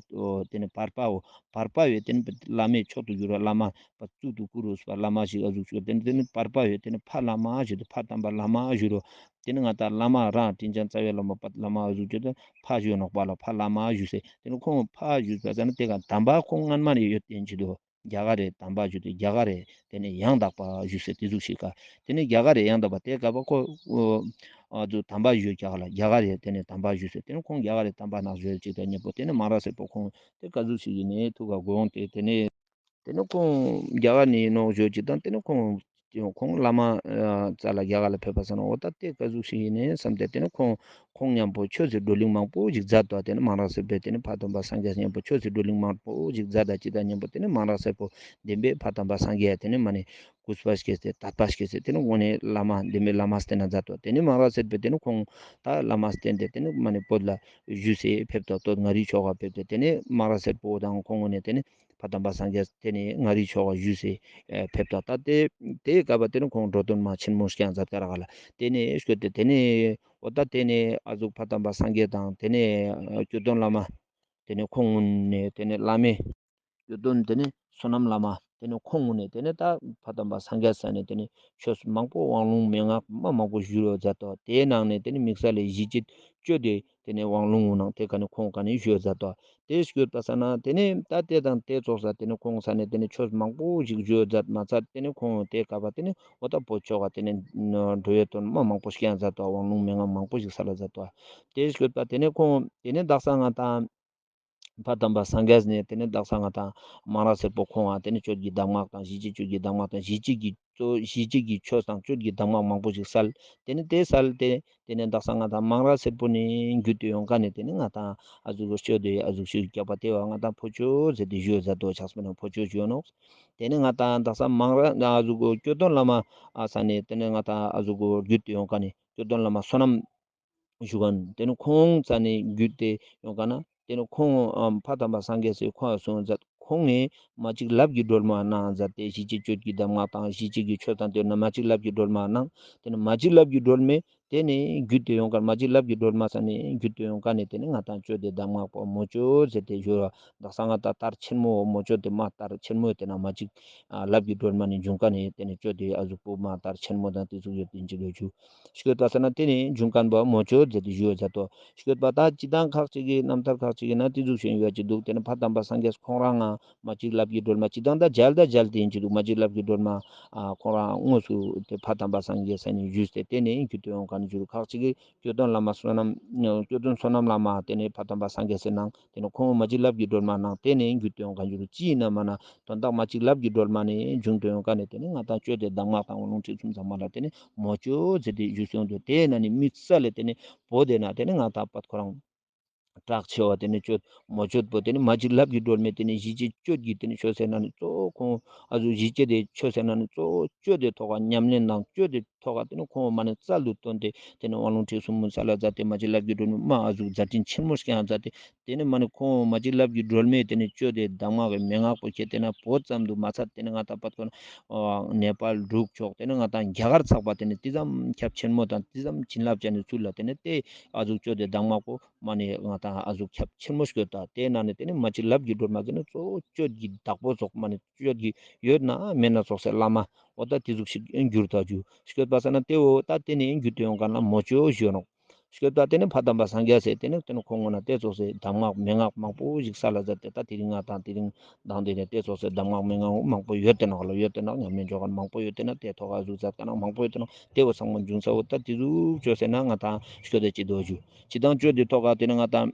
ཏེ་ནེ་བར་པའོ་བར་པ་བས་ཏེ་ནེ་བླ་མའི་མཆོག་ཏུ་གྱུར་བ་བླ་མ་བཙུགས་ཏུ་བཀུར་རོ་ཟེར་བ་བླ་མ་ཞིག་ཨ་ཟུག་ཞུ་ཏེ་ནེ་ཏེ་ནེ་བར་པ་བས་ཏེ་ནེ་ཕ་བླ་མ་ཞུ་ཏེ་ཕ་དམ་པ་བླ་མ་ཞུ་རོ། ཏེ་ནེ་ང་ད་བླ་མ་རང་དྲིན་ཅན་རྩ་བའི་བླ་མ་བླ་མ་ཨ་ཟུག་ཅོས་ཏེ་ཕ་ཞུ་ནོག་པ་ལ་ཕ་བླ་མ་ཞུ་སེ། ཏེ་ནེ་ཁོང་ཕ་ཞུ་ས་ཟ་ན་ཏེ་ཀ་དམ་པ་ཁོང་སྔན་མ་ནེ་ཡོད་ཏེ་ཨིན་ཅི་དོ། རྒྱ་གར་རི་དམ་པ་ཞུ་སྟེ་རྒྱ་གར་རི་ཏེ་ནེ་ཡང་དག་པ་ཞུ་སེ་ཏེ་ཟུག་ཞིག་ག། ཏེ་ནེ་རྒྱ་གར་རི་ཡང་དག་པ་ཏེ་ཀ་བ་ཁོ་ཨ་ཟུག་དམ་པ་ཞུ་རྒྱ་གར་ལ་རྒྱ་གར་རི་ཏེ་ནེ་དམ་པ་ཞུ་སེ་ཏེ་ནེ་ཁོང་རྒྱ་གར་རི་དམ་པ་ནང་ཞུ་ཅིག་ཏེ་ཉེ་པོ་ཏེ་ནེ་མང་ར་སེར་པོ་ཁོང་ཏེ་ཀ་ཟུག་ཞིག་ཨིན་ནེ་ཐུགས་ཀ་དགོངས་ཏེ་ཏེ་ནེ། ཏེ་ནེ་ཁོང་རྒྱ་གར་ནེ་ཨིན་ནོག་ཞུ་ཅིག་དང་ཏེ་ནེ་ཁོང་ཁོང་བླ་མ་ཨ་རྩ་ལ་རྒྱ་གར་ལ་ཕེབས་པ་སང་ན་འོ་ད་ཏེ་ཀ་ཟུག་ཞིག་ཨིན་ནེ་སམ་སྟེ་ཏེ་ནེ་ཁོང་ཁོང་ཉམ་པོ་ཆོས་སི་བགྲོ་གླེང་མང་པོ་ཞིག་མཛད་དོ། ཏེ་ནེ་མང་རབས་གསེར་པས་ཏེ་ནེ་ཕ་དམ་པ་སངས་རྒྱས་ཉམ་པོ་ཆོས་སི་བགྲོ་གླེང་མང་པོ་ཞིག་མཛད་ད་ཅིག་དང་ཉམ་པོ་ཏེ་ནེ་མང་རབས་གསེར་པོ་བདེན་པའི་ཕ་དམ་པ་སངས་རྒྱས་ཏེ་ནེ་མ་ནེ་གུས་པ་སྐྱེས་ཏེ་དད་པ་སྐྱེས་ཏེ་ཏེ་ནེ་དངོས་གནས་བླ་མ་བདེན་པའི་བླ་མ་བསྟེན་ན་མཛད་དོ། ཏེ་ནེ་མང་རབས་གསེར་པས་ཏེ་ནེ་ཁོང་ད་བླ་མ་བསྟེན་ཏེ་ཏེ་ནེ་མ་ནེ་བོད་ལ་བཞུགས་སེ་ཕེབས་དོ། སྟོད་མངའ་རིས་ཕྱོགས་ལ་ཕེབས་ཏེ་ཏེ་ནེ་མང་རབས་གསེར་པོ་དང་ཁོང་ངོ་ནེ་ཏེ་ནེ་ཕ་དམ་པ་སངས་རྒྱས་ཏེ་ནེ་མངའ་རིས་ཕྱོགས་ལ་བཞུགས་སེ་ཕེབས་དོ། ད་ཏེ་ཏེ་སྐབས་པ་ཏེ་ནེ་ཁོང་འགྲོ་དོན་མ་ཆེན་མོ་སྐྱང་མཛད་ཀ་རག་ལ། ཏེ་ནེ་ཞུས་ཏེ་ཏེ་ནེ་འོ་ད་ཏེ་ནེ་ཨ་ཟུག་ཕ་དམ་པ་སངས་རྒྱས་དང་ཏེ་ནེ་ཨ་སྐྱོ་སྟོན་བླ་མ་ཏེ་ནེ་ཁོང་ངོ་ནེ་ཏེ་ནེ་བླ་མའི་སྐྱོ་སྟོན་ཏེ་ནེ་བསོད་ནམས་བླ་མ་ཏེ་ནེ་ཁོང་ངོ་ནེ་ཏེ་ནེ་ད་ཕ་དམ་པ་སངས་རྒྱས་ས་ནེ་ཏེ་ནེ་ཆོས་མང་པོ་དབང་ལུང་མན་ངག་མ་མང་པོ་ཞུ་རོ་མཛད་དོ། ཏེའི་ནང་ནེ་ཏེ་ནེ་དམིགས་བསལ་ལ་ཞི་བྱེད་སྤྱོད་དེ་ཏེ་ནེ་དབང་ལུང་ནང་ཏེ་ཀ་ནེ་ཁོང་ཀ་ནེ་ཞུ་མཛད་དོ། ཏེ་ཞུས་པ་སང་ན་ཏེ་ནེ་ད་ཏེ་དང་ཏེ་ཙོགས་ས་ཏེ་ནེ་ཁོང་ས་ནེ་ཏེ་ནེ་ཆོས་མང་པོ་ཞིག་ཞུ་མཛད་མ་ཚད་ཏེ་ནེ་ཁོང་ཏེ་སྐབས་པ་ཏེ་ནེ་འོ་ད་བོད་ཕྱོགས་ཀ་ཏེ་ནེ་འགྲོ་བའི་དོན་མ་མང་པོ་སྐྱང་མཛད་དོ། དབང་ལུང་མན་ངག་མང་པོ་ཞིག་སལ་མཛད་དོ། ཏེ་ཞུས་པ་ཏེ་ནེ་ཁོང་ཏེ་ནེ་དག་ས་ང་དང་ཕ་དམ་པ་སངས་རྒྱས་ནེ་ཏེ་ནེ་དག་ས་ང་དང་མང་རབས་གསེར་པོ་ཁོང་ང་ཏེ་ནེ་སྤྱོད་ཀྱི་གདམས་ངག་དང་ཞི་བྱེད་སྤྱོད་ཀྱི་གདམས་ངག་དང་ཞི་བྱེད་ཀྱི་གཙོ་ཞི་བྱེད་ཀྱི་ཆོས་དང་སྤྱོད་ཀྱི་གདམས་ངག་མང་པོ་ཞིག་སལ། ཏེ་ནེ་ཏེ་སལ་ཏེ་ཏེ་ནེ་དག་ས་ང་དང་མང་རབས་གསེར་པོ་ནེ་བརྒྱུད་དེ་ཡོང་ཀ་ནེ་ཏེ་ནེ་ང་དང་ཨ་ཟུག་གི་སྤྱོད་དེ་ཨ་ཟུག་ཞིག་རྒྱབ་པ་ཏེ་བོ་ང་དང་ཕོ་ཅོ་ཟེར་ཏེ་ཞུ་མཛད་དོ། ཆགས་སེ་མེད་ན་ཕོ་ཅོ་ཞུ་ནོག། ཏེ་ནེ་ང་དང་དག་ས་མང་རབས་ཨ་ཟུག་གི་སྐྱོ་སྟོན་བླ་མ་ཨ་ས་ནེ་ཏེ་ནེ་ང་དང་ཨ་ཟུག་གི་བརྒྱུད་དེ་ཡོང་ཀ་ནེ་སྐྱོ་སྟོན་བླ་མ་བསོད་ནམས་ཞུ་མཁན་ཏེ་ནེ་ཁོང་ས་ནེ་བརྒྱུད་དེ་ཡོང་ཀ་ན་ཏེ་ནེ་ཁོང་ཨ་ཕ་དམ་པ་སངས་རྒྱས་སི་ཁོང་གསུངས་མཛད། ཁོང་ངི་མ་གཅིག་ལབ་ཀྱི་སྒྲོལ་མ་གནང་མཛད་དེ་ཞི་བྱེད་སྤྱོད་ཀྱི་གདམས་ངག་དང་ཞི་བྱེད་ཀྱི་ཆོས་དང་ཏེ་ནེ་མ་གཅིག་ལབ་ཀྱི་སྒྲོལ་མ་གནང་། ཏེ་ནེ་མ་གཅིག་ལབ་ཀྱི་སྒྲོལ་མས་ཏེ་ནེ་བརྒྱུད་དེ་ཡོང་ཀ་ནེ་མ་གཅིག་ལབ་ཀྱི་སྒྲོལ་མ་ས་ནེ་བརྒྱུད་དེ་ཡོང་ཀ་ནེ་ཏེ་ནེ་ང་དང་སྤྱོད་དེ་གདམས་ངག་པོ་མོ་ཅོ་ཟེར་ཏེ་ཞུ་བ། དག་ས་ང་དང་དར་ཆེན་མོ་མོ་ཅོ་ཏེ་མ་དར་ཆེན་མོ་ཏེ་ན་མ་གཅིག་ཨ་ལབ་ཀྱི་སྒྲོལ་མ་ནེ་འབྱུང་ཀ་ནེ་ཏེ་ནེ་སྤྱོད་དེ་ཨ་ཟུག་པོ་མ་དར་ཆེན་མོ་དང་ཏེ་ཟུག་ཡོད་དེ་ཨིན་ཅིག་ལོ་ཞུ། ཞུས་པ་ས་ན་ཏེ་ནེ་འབྱུང་མཁན་པོ་མོ་ཅོ་ཟེར་ཏེ་ཞུ་བ་མཛད་དོ། ཞུས་པ་ད་སྤྱིར་བཏང་ཁག་ཅིག་གི་རྣམ་ཐར་ཁག་ཅིག་གི་ནང་ཏེ་ཟུག་ཤིག་ཡོད་ཅིག་འདུག། ཏེ་ནེ་ཕ་དམ་པ་སངས་རྒྱས་ཁོང་རང་ང་མ་གཅིག་ལབ་ཀྱི་སྒྲོལ་མ་སྤྱིར་བཏང་ད་མཇལ་ད་མཇལ་ཏེ་ཨིན་ཅིག་འདུག། མ་གཅིག་ལབ་ཀྱི་སྒྲོལ་མ་ཨ་ཁོང་རང་དངོས་སུ་ཏེ་ཕ་དམ་པ་སངས་རྒྱས་ས་ནེ་བཞུགས་ཏེ་ཏེ་ནེ་བརྒྱུད་དེ་ཡོང་མཁན་ཞུ་རུ། ཁག་ཅིག་གི་སྐྱོ་སྟོན་བླ་མ་བསོད་ནམས་སྐྱོ་སྟོན་བསོད་ནམས་བླ་མ་ཏེ་ནེ་ཕ་དམ་པ་སངས་རྒྱས་སི་ནང་ཏེ་ནེ་ཁོང་མ་གཅིག་ལབ་ཀྱི་སྒྲོལ་མ་ནང་ཏེ་ནེ་བརྒྱུད་དེ་ཡོང་མཁན་ཞུ་རུ། ཅི་ཨིན་ན་མ་ན་དོན་དག་མ་གཅིག་ལབ་ཀྱི་སྒྲོལ་མ་ནེ་འབྱུང་དུ་ཡོང་ཀ་ནེ་ཏེ་ནེ་ང་དང་སྤྱོད་དེ་གདམས་ངག་དང་དབང་ལུང་ཁྲིད་གསུམ་ཚང་མ་ལ་ཏེ་ནེ་མོ་ཅོ་ཟེར་ཏེ་ཞུ་སོང་དུ། ཏེ་ན་ནི་དམིགས་བསལ་ལ་ཏེ་ནེ་བོད་དེ་ན་ཏེ་ནེ་ང་དང་པད་ཁོ་རང་གྲགས་ཆེ་བ་ཏེ་ནེ་སྤྱོད་མོ་ཅོ་པོ་ཏེ་ནེ་མ་གཅིག་ལབ་ཀྱི་སྒྲོལ་མས་ཏེ་ནེ་ཞི་བྱེད་སྤྱོད་ཀྱི་ཏེ་ནེ་ཆོས་ཟེར་ན་ནི་གཙོ་བོ་ཁོང་ཨ་ཟུག་ཞི་བྱེད་དེ་ཆོས་ཟེར་ན་ནི་གཙོ་བོ་སྤྱོད་དེ་ཐོག་ཀ་ཉམས་ལེན་དང་སྤྱོད་དེ་ཐོག་ཀ་ཏེ་ནེ་ཁོང་མ་ནེ་རྩལ་དུ་བཏོན་ཏེ་ཏེ་ནེ་དབང་ལུང་ཁྲིད་གསུམ་མོ་ས་ལ་མཛད་དེ་མ་གཅིག་ལབ་ཀྱི་སྒྲོལ་མས་མ་ཨ་ཟུག་མཛད་འཕྲིན་ཆེན་མོ་སྐྱང་མཛད་དེ། ཏེ་ནེ་མ་ནེ་ཁོང་མ་གཅིག་ལབ་ཀྱི་སྒྲོལ་མས་ཏེ་ནེ་སྤྱོད་དེ་གདམས་ངག་གི་མན་ངག་པོ་ཁྱེར་ཏེ་ན་བོད་ཙམ་དུ་མ་ཚད་ཏེ་ནེ་ང་དང་པད་ཁོ་ན་ནེ་པཱལ་འབྲུག་ཕྱོགས་ཏེ་ནེ་ང་དང་རྒྱ་གར་ཚག་པ་ཏེ་ནེ་ཏེ་ཙམ་ཁྱབ་ཆེན་མོ་དང་ཏེ་ཙམ་བྱིན་རླབས་ཅན་ནི་ཚུལ་ལ་ཏེ་ནེ་ཏེ་ཨ་ཟུག་སྤྱོད་དེ་གདམས་ངག་པོ་མ་ནེ་ང་དང་ཨ་ཟུག་ཁྱབ་ཆེན་མོ་སྐྱོད་ད། ཏེ་ན་ནི་ཏེ་ནེ་མ་གཅིག་ལབ་ཀྱི་སྒྲོལ་མ་ཟེར་ན་གཙོ་བོ་སྤྱོད་ཀྱི་བདག་པོ་ཙོགས་མ་ནེ་སྤྱོད་ཀྱི་ཡོད་ན་མེད་ན་ཙོགས་སེ་བླ་མ་འོ་ད་ཏེ་ཟུག་ཤིག་གྱུར་ད་ཞུ། སྐྱོད་པ་ས་ན་ཏེ་བོ་ད་ཏེ་ནེ་བརྒྱུད་དེ་ཡོང་མཁན་ལ་མོ་ཅོ་ཞུ་ནོག། སྐྱོད་པ་ཏེ་ནེ་ཕ་དམ་པ་སངས་རྒྱས་སི་ཏེ་ནེ་ཏེ་ནེ་ཁོང་ངོ་ན་ཏེ་ཙོགས་སེ་གདམས་ངག་མན་ངག་མང་པོ་ཞིག་ས་ལ་མཛད་དེ་ད་དེ་རིང་ང་དང་དེ་རིང་དང་དེ་ནེ་ཏེ་ཙོགས་སེ་གདམས་ངག་མན་ངག་མང་པོ་ཡོད་དེ་ནོག་ལ། ཡོད་དེ་ནོག། ཉམས་ལེན་ཅོ་མཁན་མང་པོ་ཡོད་དེ་ནོག། ཏེ་ཐོག་ཀ་ཟུག་མཛད་མཁན་མང་པོ་ཡོད་དེ་ནོག། ཏེ་བོ་ཚང་མ་འབྱུང་ས་བོ་ད་ཏེ་ཟུག་ཅོས་ཟེར་ན་ང་དང་སྐྱོད་དེ་ཅི་དོ་ཞུ། ཅི་དང་སྤྱོད་དེ་ཐོག་ཀ་ཏེ་ནེ་ང་དང་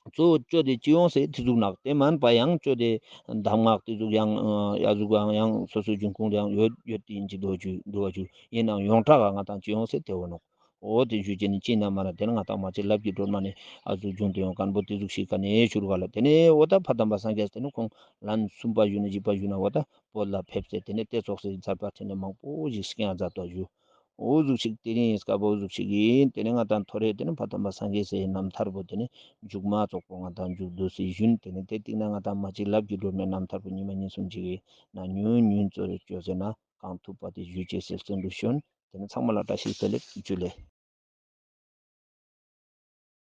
གཙོ་བོ་སྤྱོད་དེ་ཅི་ཡོང་སེ་ཏེ་ཟུག་ནག། ཏེ་མན་པ་ཡང་སྤྱོད་དེ་གདམས་ངག་ཏེ་ཟུག་ཡང་ཡ་ཟུག་ཡང་ཡང་སོ་སོའི་འབྱུང་ཁུངས་ཡང་ཡོད་ཡོད་དེ་ཨིན་ཅིག་དོ་ཞུ་དོ་ཞུ། ཨིན་ནའང་ཡོངས་གྲགས་ཀ་ང་དང་ཅི་ཡོང་སེ་ཏེ་བོ་ནོག། འོ་ཏེ་ཞུ་ཅེས་ནི་ཅི་ན་མ་ན་ཏེ་ནེ་ང་དང་མ་གཅིག་ལབ་ཀྱི་སྒྲོལ་མ་ནེ་ཨ་ཟུག་འབྱུང་དུ་ཡོང་མཁན་པོ་ཏེ་ཟུག་ཤིག་ཀ་ནེ་ཞུ་རུ་ག་ལ། ཏེ་ནེ་འོ་ད་ཕ་དམ་པ་སངས་རྒྱས་ཏེ་ནེ་ཁོང་ལན་གསུམ་པ་ཞུ་ན་བཞི་པ་ཞུ་ན་འོ་ད་བོད་ལ་ཕེབས་སེ་ཏེ་ནེ་ཏེ་ཙོགས་སེ་མཛད་པ་ཕྲིན་ལས་མང་པོ་ཞིག་སྐྱང་མཛད་དོ་ཞུ། འོ་ཟུག་ཤིག་དེ་རིང་སྐབས་འོ་ཟུག་ཤིག་ཨིན། ཏེ་ནེ་ང་དང་ཐོ་རེ་ཏེ་ནེ་ཕ་དམ་པ་སངས་རྒྱས་སི་རྣམ་ཐར་པོ་ཏེ་ནེ་མཇུག་མ་ཙོགས་པོ་ང་དང་མཇུག་བསྡུ་སེ་ཞུན། ཏེ་ནེ་ཏེ་སྟིང་ནེ་ང་དང་མ་གཅིག་ལབ་ཀྱི་སྒྲོལ་མའི་རྣམ་ཐར་པོ་ཉི་མ་ཉིན་གསུམ་ཅིག་གི་ནང་ཉུང་ཉུང་ཙོགས་རེ་ཅོས་ཟེར་ན་གང་ཐུབ་པ་དེ་ཞུ་ཅེས་སི་རྩོན་དུ་ཞུན། ཏེ་ནེ་ཚང་མ་ལ་བཀྲ་ཤིས་བདེ་ལེགས་ཇུ་ལེ།